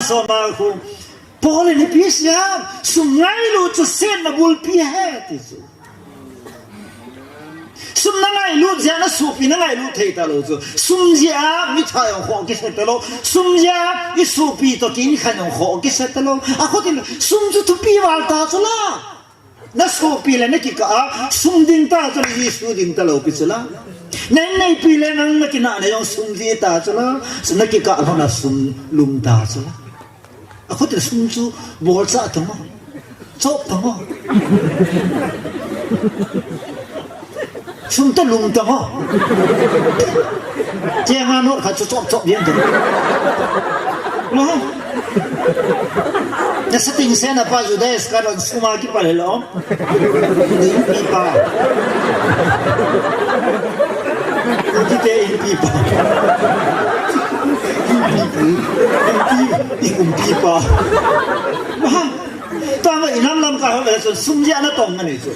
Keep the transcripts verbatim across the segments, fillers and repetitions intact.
Soma khu. Paul in ipi asei em? Sum ngailut chu setna bulpi ahi ti chu. Sum nangailut jeh a nasopi nangailut thei talou chu. Sum jeh a mitha jong khoh kisa talou. Sum jeh a isopi toh kinkhen jong khoh kisa talou. Akhutin sum chu thupi val ta chu la. Nasopi le nakikah a sum ding ta chu la, Jesu ding talou pi chu la. Nang neipi le nang nakinah na jong sum ji ta chu la. Nakikah lhon a sum lum ta chu la. Akhutin sum chu bolcha tang o. Chop tang o. Sum toh lum tang o. Chenga note khat chu chop chop jeng tang. Lo. Nasa ting sena pa Judas Iscariot sum a kipal hilou. Ding pi pa. Kiti te in pi pa. In pi pu. In pi, in pi pa. Tama inam lam ka ho le chu sum jeh a natong ani chu.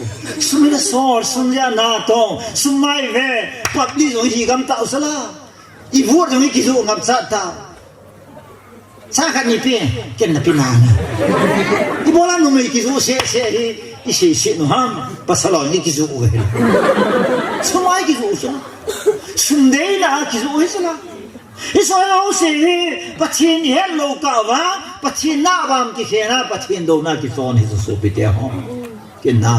Sum le sol, sum jeh a natong, sum mai ve, public jong hi gam tau sala. I vote jong hi kijoh ngap cha ta. Cha khat ni pe, ken na pe na ni. Ibola numei kijoh se se hi, isei se nu ham, pasal ho ni kijoh u hi. Sum ai kijoh sala. Sum deina kijoh hi sala. Isoi ho se hi, Pathen ihet lou kah uva, Pathen na bam kikhen a, Pathen douna kichon hi chu sopi te ho. Ken na